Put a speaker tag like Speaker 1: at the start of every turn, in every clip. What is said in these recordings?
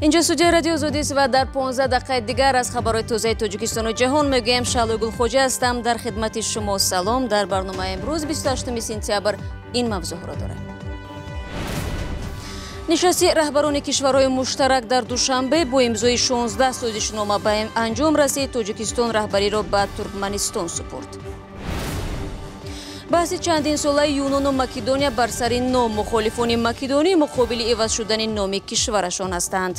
Speaker 1: Инҷо студияи Радиои Озодӣ аст ва дар 15 дақиқаи дигар аз хабарҳои тозаи Тоҷикистону ҷаҳон мегӯем. Шаҳлои Гулхоҷа ҳастам дар хидмати шумо. Салом. Дар барномаи имрӯз 28 сентябр ин мавзӯъҳоро дорем. Нишасти раҳбарони кишварҳои муштарак дар Душанбе бо имзои 16 созишнома ба анҷом расид. Тоҷикистон раҳбариро ба Туркманистон супурд. Баҳси чандинсолаи Юнону Македония бар сари ном. Мухолифони македонӣ муқобили иваз шудани номи кишварашон ҳастанд.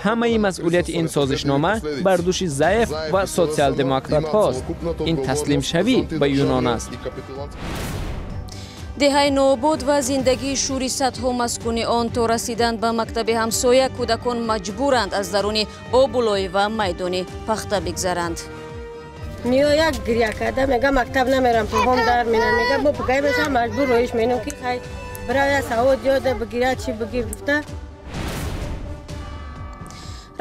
Speaker 2: Ҳамаи масъулияти ин созишнома бар дӯши Заев ва социал-демократҳост. Ин таслимшавӣ ба Юнон аст.
Speaker 1: Деҳаи Нообод ва зиндагии шӯри садҳо маскуни он то расидан ба мактаби ҳамсоя кӯдакон маҷбуранд аз даруни обулой ва майдони пахта бигзаранд.
Speaker 3: Меояд, гиря карда мега: «Мактаб намерам, пӯҳом дар менам», мега. Мо пугай мешам, маҷбур роиш менам, ки хай бирая, савод ёда бигирад, чӣ бигир гуфта.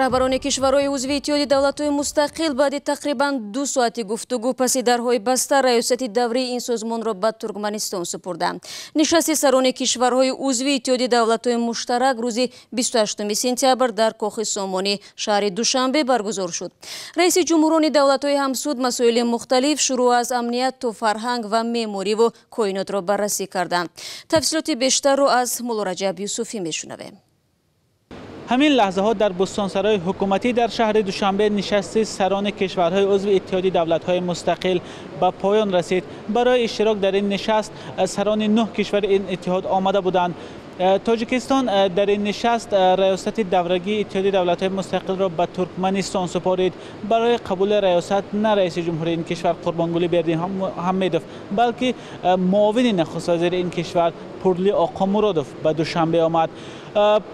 Speaker 1: Раҳбарони кишварҳои узви Иттиҳоди давлатҳои мустақил баъди тақрибан 2 соати гуфтугӯ паси дарҳои баста раёсати даврии ин созмонро ба Туркманистон супурданд. Нишасти сарони кишварҳои узви Иттиҳоди давлатҳои муштарак рӯзи 28 сентябр дар Кохи Сомонӣ шаҳри Душанбе баргузор шуд. Раиси ҷумҳурони давлатҳои ҳамсуд масоили мухталиф, шурӯъ аз амният то фарҳанг ва меъмориву коинотро баррасӣ карданд. Тафсилоти бештарро аз Муллораҷаб Юсуфӣ мешунавем.
Speaker 4: Ҳамин лаҳзаҳо дар бӯстонсарои ҳукуматӣ дар шаҳри Душанбе нишасти сарони кишварҳои узви Иттиҳоди давлатҳои мустақил ба поён расид. Барои иштирок дар ин нишаст сарони 9 кишвари ин иттиҳод омада буданд. Тоҷикистон дар ин нишаст раёсати даврагии Иттиҳоди давлатҳои мустақилро ба Туркманистон супорид. Барои қабули раёсат на раиси ҷумҳури ин кишвар Қурбонгулӣ Бердимуҳаммедов, балки муовини нахуствазири ин кишвар Пурли Оқомуродов ба Душанбе омад.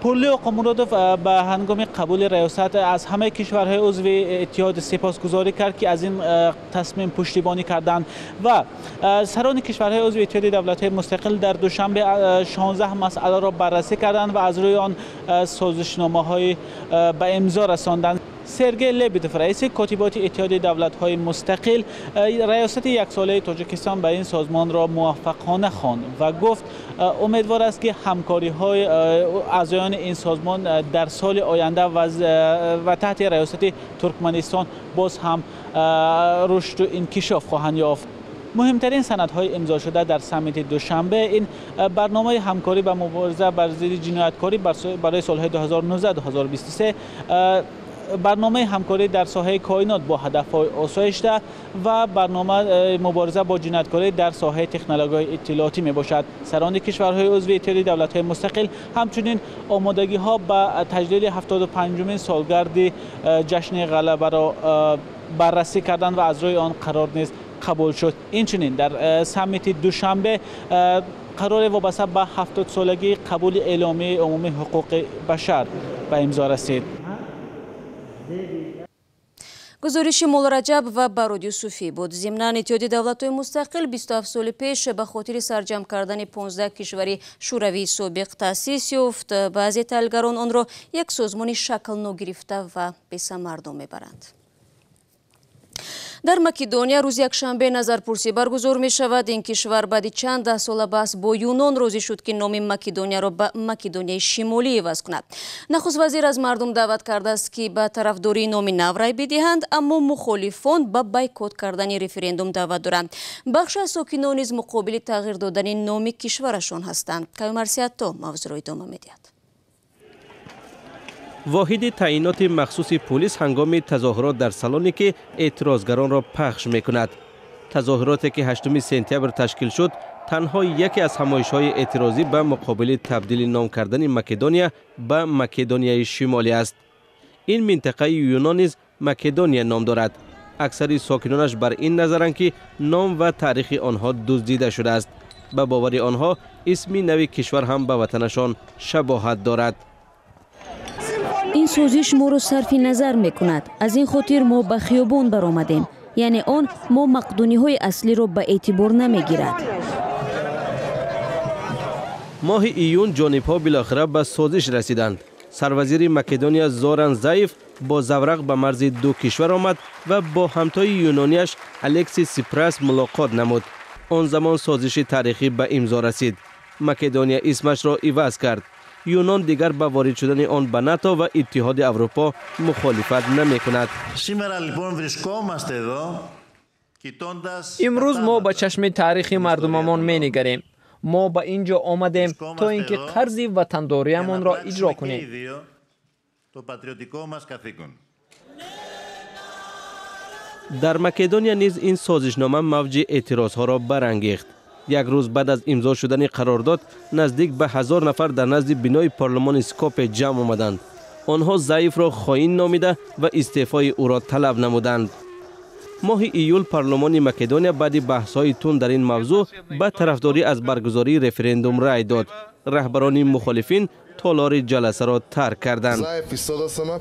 Speaker 4: Пурли Оқомуродов ба ҳангоми қабули раёсат аз ҳамаи кишварҳои узви иттиҳод сипосгузорӣ кард, ки аз ин тасмим пуштибонӣ карданд, ва сарони кишварҳои узви Иттиҳоди давлатҳои мустақил дар Душанбе 16 масъаларо баррасӣ карданд ва аз рӯи он созишномаҳои ба имзо расонданд. Сергей Лебедев, раиси котиботи Иттиҳоди давлатҳои мустақил, раёсати яксолаи Тоҷикистон ба ин созмонро муваффақона хонд ва гуфт, умедвор аст, ки ҳамкориҳои аъзоёни ин созмон дар соли оянда ва таҳти раёсати Туркманистон боз ҳам рушду инкишоф хоҳанд ёфт. Муҳимтарин санадҳои имзошуда дар саммити Душанбе ин барномаи ҳамкорӣ ба мубориза бар зидди ҷинояткорӣ барои солҳои 2019-2023, барномаи ҳамкорӣ дар соҳаи коинот бо ҳадафҳои осоишта ва барномаи мубориза бо ҷинояткорӣ дар соҳаи технологияҳои иттилоотӣ мебошад. Сарони кишварҳои узви Иттиҳоди давлатҳои мустақил ҳамчунин омодагиҳо ба таҷлили 75-умин солгарди ҷашни Ғалабаро баррасӣ карданд ва аз рӯи он қарор низ қабул шуд. Инчунин дар саммити Душанбе қароре вобаста ба 70-солагии қабули Эъломияи умумии ҳуқуқи башар ба имзо расид.
Speaker 1: Гузориши Муллораҷаб ва Барод Юсуфӣ буд. Зимнан, Иттиҳоди давлатҳои мустақил 27 соли пеш ба хотири сарҷамъ кардани 15 кишвари Шӯравии собиқ таъсис ёфт. Баъзе таҳлилгарон онро як созмони шаклногирифта ва бесамар ном мебаранд. Дар Македония рӯзи якшанбе назарпурсӣ баргузор мешавад. Ин кишвар баъди чанд даҳсола баҳс бо Юнон розӣ шуд, ки номи Македонияро ба Македонияи Шимолӣ иваз кунад. Нахуст вазир аз мардум даъват кардааст, ки ба тарафдории номи нав рай бидиҳанд, аммо мухолифон ба бойкот кардани референдум даъват доранд. Бахше аз сокинон низ муқобили тағйир додани номи кишварашон ҳастанд. Каюмарсиятто мавзӯъро идома медиҳад.
Speaker 5: Воҳиди таъиноти махсуси пулис ҳангоми тазоҳурот дар Салоники эътирозгаронро пахш мекунад. Тазоҳуроте, ки 8 сентябр ташкил шуд, танҳо яке аз ҳамоишҳои эътирозӣ ба муқобили табдили ном кардани Македония ба Македонияи Шимолӣ аст. Ин минтақаи Юнон низ Македония ном дорад. Аксари сокинонаш бар ин назаранд, ки ном ва таърихи онҳо дуздида шудааст. Ба бовари онҳо, исми нави кишвар ҳам ба ватанашон шабоҳат дорад.
Speaker 1: Ин созиш моро сарфи назар мекунад. Аз ин хотир мо ба хиёбон баромадем, яъне он мо мақдуниҳои аслиро ба эътибор намегирад.
Speaker 5: Моҳи июн ҷонибҳо билохира ба созиш расиданд. Сарвазири Македония Зоран Заев бо заврақ ба марзи ду кишвар омад ва бо ҳамтои юнониаш Алексис Сипрас мулоқот намуд. Он замон созиши таърихӣ ба имзо расид. Македония исмашро иваз кард. Юнон дигар ба ворид шудани он ба НАТО ва Иттиҳоди Аврупо мухолифат намекунад.
Speaker 2: Имрӯз мо ба чашми таърихи мардумамон менигарем. Мо ба ин ҷо омадем то ин ки қарзи ватандориамонро иҷро кунем.
Speaker 5: Дар Македония низ ин созишнома мавҷи эътирозҳоро барангехт. Як рӯз баъд аз имзо шудани қарордод наздик ба 1000 нафар дар назди бинои парлумони Скопе ҷамъ омаданд. Онҳо Заифро хоин номида ва истеъфои ӯро талаб намуданд. Моҳи июл парлумони Македония баъди баҳсҳои тунд дар ин мавзӯъ ба тарафдорӣ аз баргузории референдум рай дод. Раҳбарони мухолифин толори ҷаласаро тарк карданд.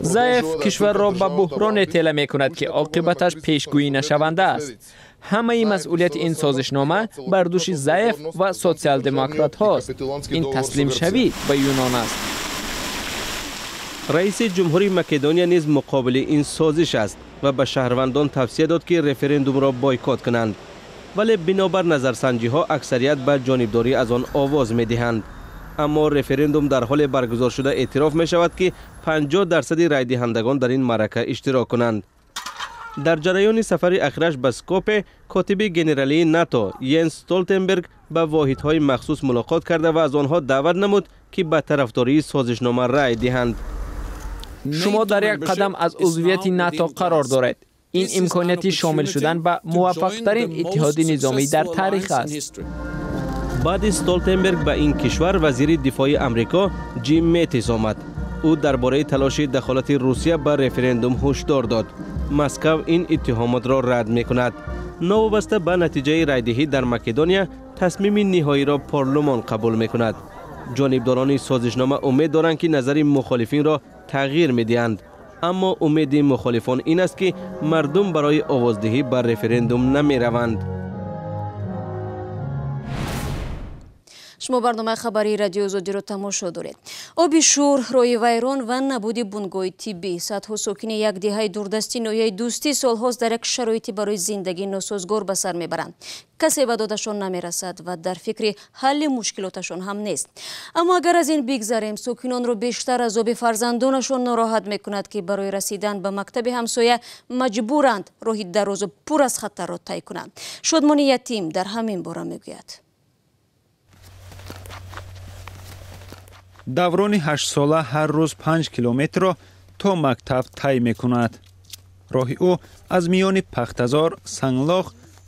Speaker 2: Заев кишварро ба буҳроне тела мекунад, ки оқибаташ пешгӯӣ нашаванда аст. Ҳамаи масъулияти ин созишнома бар дӯши Заев ва социал-демократҳост. Ин таслимшавӣ ба Юнон аст.
Speaker 5: Раиси ҷумҳури Македония низ муқобили ин созиш аст ва ба шаҳрвандон тавсия дод, ки референдумро бойкот кунанд. Вале бинобар назарсанҷиҳо аксарият ба ҷонибдорӣ аз он овоз медиҳанд. Аммо референдум дар ҳоле баргузор шуда эътироф мешавад, ки 50% райдиҳандагон дар ин маърака иштирок кунанд. Дар ҷараёни сафари ахираш ба Скопе котиби генералии НАТО Йенс Столтенберг ба воҳидҳои махсус мулоқот карда ва аз онҳо даъват намуд, ки ба тарафдории созишнома рай диҳанд.
Speaker 2: Шумо дар як қадам аз узвияти НАТО қарор доред. Ин имконияти шомил шудан ба муваффақтарин иттиҳоди низомӣ дар таърих аст.
Speaker 5: Баъди Столтенберг ба ин кишвар вазири дифои Амрико Ҷим Метис омад. Ӯ дар бораи талоши дахолати Русия ба референдум ҳушдор дод. Москав ин иттиҳомотро рад мекунад. Новобаста ба натиҷаи райдиҳӣ дар Македония тасмими ниҳоиро парлумон қабул мекунад. Ҷонибдорони созишнома умед доранд, ки назари мухолифинро тағйир медиҳанд. Аммо умеди мухолифон ин аст, ки мардум барои овоздиҳӣ ба референдум намераванд.
Speaker 1: Шумо барномаи хабарии Радиои Озодиро тамошо доред. Оби шӯр, роҳи вайрон ва набуди бунгоҳи тиббӣ. Садҳо сокини як деҳаи дурдасти ноҳияи Дӯстӣ солҳост дар як шароити барои зиндагӣ носозгор ба сар мебаранд. Касе ба додашон намерасад ва дар фикри ҳалли мушкилоташон ҳам нест. Аммо агар аз ин бигзарем, сокинонро бештар азоби фарзандонашон нороҳат мекунад, ки барои расидан ба мактаби ҳамсоя маҷбуранд роҳи дарозу пур аз хатарро тай кунанд. Шодмони Ятим дар ҳамин бора мегӯяд.
Speaker 6: Даврони 8-сола ҳар рӯз 5 километрро то мактаб тай мекунад. Роҳи ӯ аз миёни пахтазор, санглох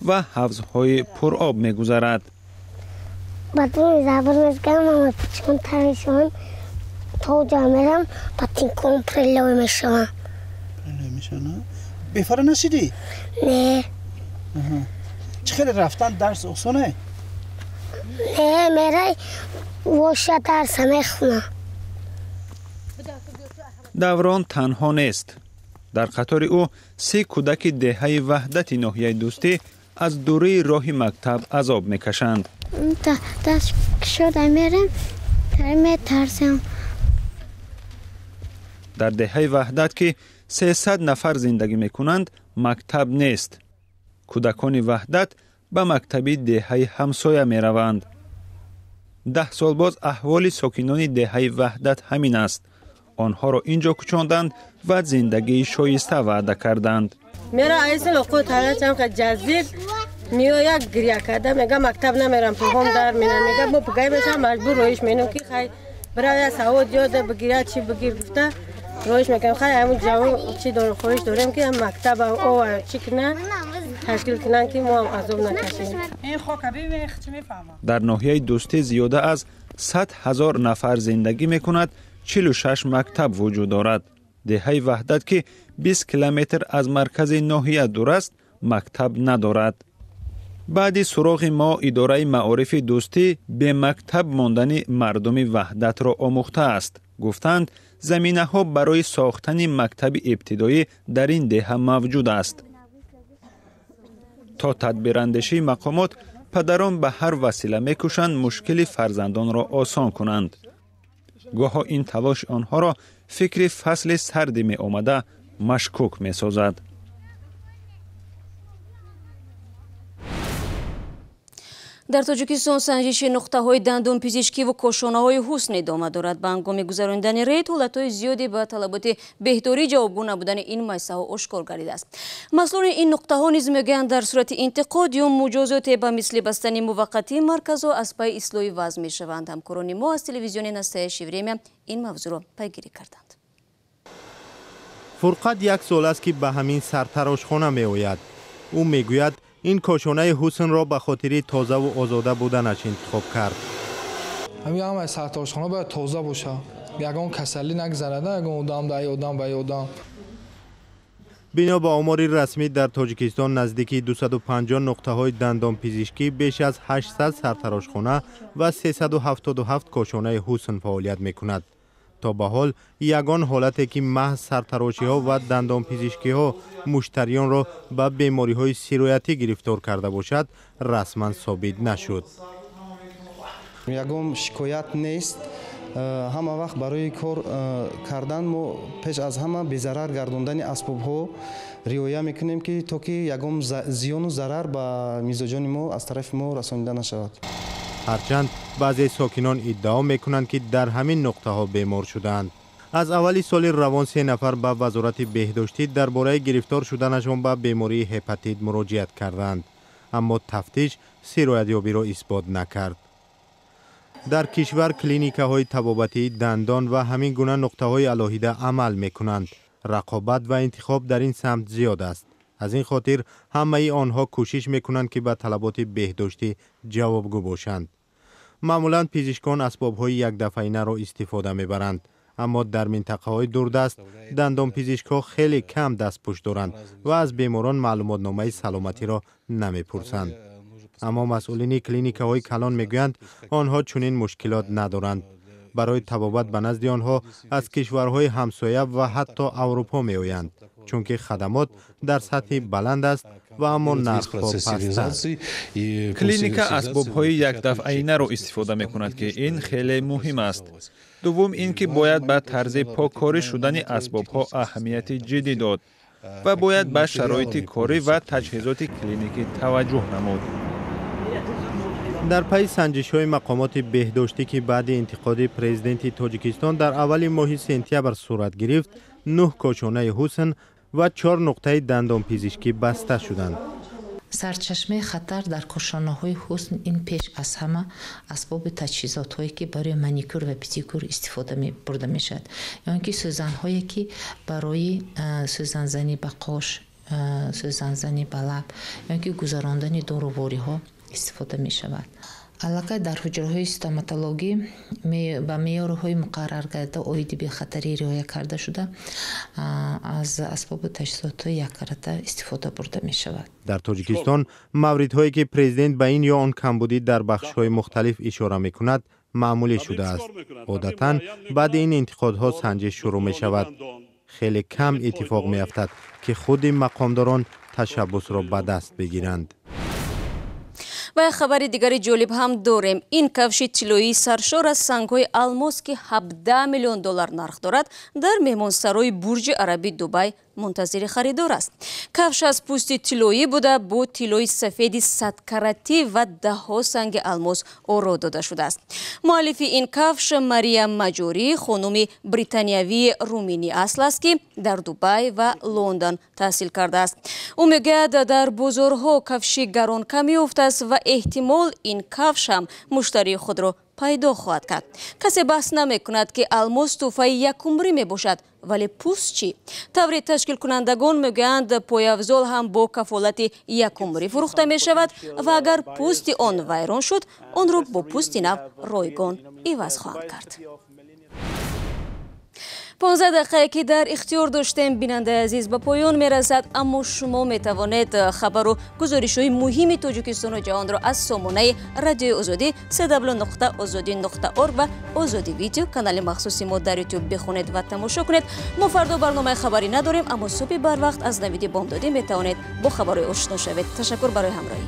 Speaker 6: ва ҳавзҳои пуроб мегузарад.
Speaker 7: Баъдун забр мезгам, ама пичкон тар мешавам, то ҷа мерам, патинком прилой мешавам.
Speaker 8: Прилой мешавам? Бефара нашидӣ?
Speaker 7: Не.
Speaker 8: Чӣ хеле рафтан дарс осоне?
Speaker 7: Не, мерай воша дарса мехунам.
Speaker 6: Даврон танҳо нест. Дар қатори ӯ 3 кӯдаки деҳаи Ваҳдати ноҳияи Дӯстӣ аз дурии роҳи мактаб азоб мекашанд.
Speaker 7: Даст кушода мерам, метарсам.
Speaker 6: Дар деҳаи Ваҳдат, ки 300 нафар зиндагӣ мекунанд, мактаб нест. Кӯдакони Ваҳдат ба мактаби деҳаи ҳамсоя мераванд. 10 сол боз аҳволи сокинони деҳаи Ваҳдат ҳамин аст. Онҳоро ин ҷо кӯчонданд ва зиндагии шоиста ваъда карданд.
Speaker 3: Мера айсел оқо талачам ка ҷазир меояд гиря карда, мега мактаб намерам, пуҳом дар мерам, мега мо пугай мешам, маҷбур роиш менам, ки хай бирава савод ёда бигиря, чӣ бигир гуфта роиш мекунам. Хай ҳамун ҷавон чӣ дорем, хоҳиш дорем, ки мактаб ова чӣ кунанд, ташкил кунанд, ки мо ҳам азоб накашем.
Speaker 6: Дар ноҳияи Дӯстӣ зиёда аз 100 000 нафар зиндагӣ мекунад, 46 мактаб вуҷуд дорад. Деҳаи Ваҳдат, ки 20 километр аз маркази ноҳия дур аст, мактаб надорад. Баъди суроғи мо идораи маорифи Дӯстӣ бемактаб мондани мардуми Ваҳдатро омӯхтааст. Гуфтанд, заминаҳо барои сохтани мактаби ибтидоӣ дар ин деҳа мавҷуд аст. То тадбирандешии мақомот падарон ба ҳар васила мекӯшанд мушкили фарзандонро осон кунанд. Гоҳо ин талоши онҳоро фикри фасли сарди меомада машкук месозад.
Speaker 1: Дар Тоҷикистон санҷиши нуқтаҳои дандонпизишкӣ ва кошонаҳои ҳусн идома дорад. Ба ҳангоми гузаронидани рейд ҳолатҳои зиёде ба талаботи беҳдорӣ ҷавобгӯ набудани ин муассисаҳо ошкор гардидааст. Масъулони ин нуқтаҳо низ мегӯянд, дар сурати интиқод ё муҷозоте ба мисли бастани муваққатии марказҳо аз пайи ислоҳи вазъ мешаванд. Ҳамкорони мо аз телевизиони «Настоящее время» ин мавзӯъро пайгирӣ карданд.
Speaker 9: Фурқат як сол аст, ки ба ҳамин сартарошхона меояд. Ӯ мегӯяд, ин кошонаи ҳуснро ба хотири тозаву озода буданаш интихоб кард.
Speaker 10: Ҳамин ҳамаи сартарошхона бояд тоза бошад, ягон касалӣ нагзарада, ягон одам да одам ба одам.
Speaker 9: Бино ба омори расмӣ, дар Тоҷикистон наздики 250 нуқтаҳои дандонпизишкӣ, беш аз 800 сартарошхона ва 377 кошонаи ҳусн фаъолият мекунад. То ба ҳол ягон ҳолате, ки маҳз сартарошиҳо ва дандонпизишкиҳо муштариёнро ба бемориҳои сироятӣ гирифтор карда бошад, расман собит нашуд.
Speaker 11: Ягон шикоят нест. Ҳама вақт барои кор кардан мо пеш аз ҳама безарар гардондани асбобҳо риоя мекунем, ки то ки ягон зиёну зарар ба мизоҷони мо аз тарафи мо расонида нашавад.
Speaker 9: Ҳарчанд баъзе сокинон иддао мекунанд, ки дар ҳамин нуқтаҳо бемор шудаанд. Аз аввали соли равон се нафар ба Вазорати беҳдоштӣ дар бораи гирифтор шуданашон ба бемории ҳепатит муроҷиат карданд, аммо тафтиш сироятёбиро исбот накард. Дар кишвар клиникаҳои табобатии дандон ва ҳамин гуна нуқтаҳои алоҳида амал мекунанд. Рақобат ва интихоб дар ин самт зиёд аст. Аз ин хотир ҳамаи онҳо кӯшиш мекунанд, ки ба талаботи беҳдоштӣ ҷавобгӯ бошанд. Маъмулан пизишкон асбобҳои якдафъаинаро истифода мебаранд, аммо дар минтақаҳои дурдаст дандонпизишкҳо хеле кам дастпӯш доранд ва аз беморон маълумотномаи саломатиро намепурсанд. Аммо масъулини клиникаҳои калон мегӯянд, онҳо чунин мушкилот надоранд. Барои табобат ба назди онҳо аз кишварҳои ҳамсоя ва ҳатто Аврупо меоянд, чунки хадамот дар сатҳи баланд аст ва аммо нархҳо пастанд.
Speaker 6: Клиника асбобҳои якдафъаинаро истифода мекунад, ки ин хеле муҳим аст. Дуввум ин ки бояд ба тарзи поккорӣ шудани асбобҳо аҳамияти ҷиддӣ дод ва бояд ба шароити корӣ ва таҷҳизоти клиникӣ таваҷҷӯҳ намуд.
Speaker 9: Дар пайи санҷишҳои мақомоти беҳдоштӣ, ки баъди интиқоди президенти Тоҷикистон дар аввали моҳи сентябр сурат гирифт, нӯҳ кошонаи ҳусн ва чор нуқтаи дандонпизишкӣ баста шуданд.
Speaker 12: Сарчашмаи хатар дар кошонаҳои ҳусн ин пеш аз ҳама асбоби таҷҳизотҳое, ки барои маникюр ва педикюр истифода бурда мешавад, ё ин ки сӯзанҳое, ки барои сӯзанзанӣ ба қош, сӯзанзанӣ ба лаб ё ин ки гузарондани дорувориҳо истифода мешавад. Аллакай дар ҳуҷраҳои стоматологӣ ба меъёрҳои муқарраргарда оиди бехатарӣ риоя карда шуда, аз асбобу таҷҳизотҳои яккарата истифода бурда мешавад.
Speaker 9: Дар Тоҷикистон мавридҳое, ки президент ба ин ё он камбудӣ дар бахшҳои мухталиф ишора мекунад, маъмулӣ шудааст. Одатан баъди ин интиқодҳо санҷиш шурӯъ мешавад. Хеле кам иттифоқ меафтад, ки худи мақомдорон ташаббусро ба даст бигиранд.
Speaker 1: Ва як хабари дигари ҷолиб ҳам дорем. Ин кавши тиллоии саршор аз сангҳои алмос, ки 17 миллион доллар нарх дорад, дар меҳмонсарои Бурҷи Араби Дубай мунтазири харидор аст. Кавш аз пӯсти тиллоӣ буда, бо тиллои сафеди садкаратӣ ва даҳҳо санги алмос оро дода шудааст. Муаллифи ин кавш Мария Маҷорӣ, хонуми британиявии руминӣ асл аст, ки дар Дубай ва Лондон таҳсил кардааст. Ӯ мегӯяд, дар бозорҳо кавши гарон кам ёфтааст ва эҳтимол ин кавш ҳам муштарии худро пайдо хоҳад кард. Касе баҳс намекунад, ки алмос тӯҳфаи якумрӣ мебошад, вале пӯст чӣ? Тавре ташкилкунандагон мегӯянд, пойафзол ҳам бо кафолати якумрӣ фурӯхта мешавад ва агар пӯсти он вайрон шуд, онро бо пӯсти нав ройгон иваз хоҳанд кард. 15 дақиқае, ки дар ихтиёр доштем, бинандаи азиз, ба поён мерасад, аммо шумо метавонед хабару гузоришҳои муҳими Тоҷикистону ҷаҳонро аз сомонаи Радиои Озодӣ www.ozodi.org ва Озодӣ Видео, канали махсуси мо дар Ютуб, бихонед ва тамошо кунед. Мо фардо барномаи хабарӣ надорем, аммо субҳи барвақт аз навиди бомдодӣ метавонед бо хабарҳои ошно шавед. Ташаккур барои ҳамроҳӣ.